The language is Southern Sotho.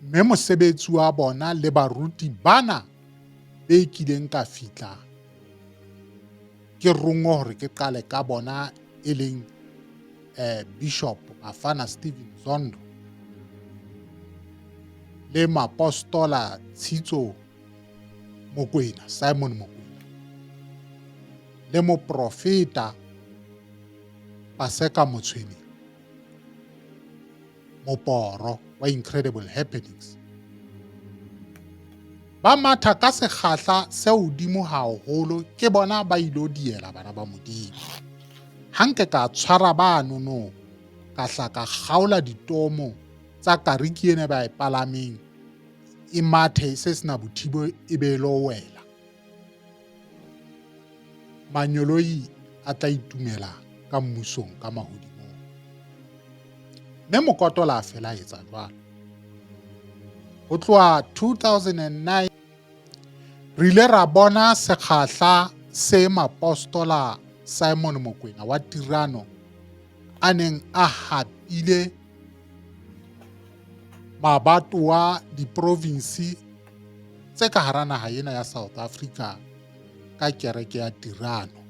Mme mosebetsi wa bona le baruti bana be kileng ka fihla ke rongwe hore ke qale ka bona e leng Bishop Bafana Stephen Zondo le Mapostola Tshitso Mokwena, Simon Mokwena le moprofeta Paseka Motshweneng moporo wa Incredible Happenings. Ba matha ka sekgahla se hodimo haholo, ke bona ba ilo diela bana ba Modimo. Ha nke ka tshwara ba nono, ka hla ka kgaola ditomo tsa kariki ene ba e palameng, e mathe e se sena bothibo e be e lo wela. Manyoloi a tla itumela ka mmusong ka mahodimong. Mme Mokotola a fela a etsa jwalo. Ho tloha 2009 re ile ra bona sekgahla se mapostola Simon Mokwena wa Tirano a neng a hapile mabatowa diprovinsi tse ka hara naha ena ya South Africa ka kereke ya Tirano.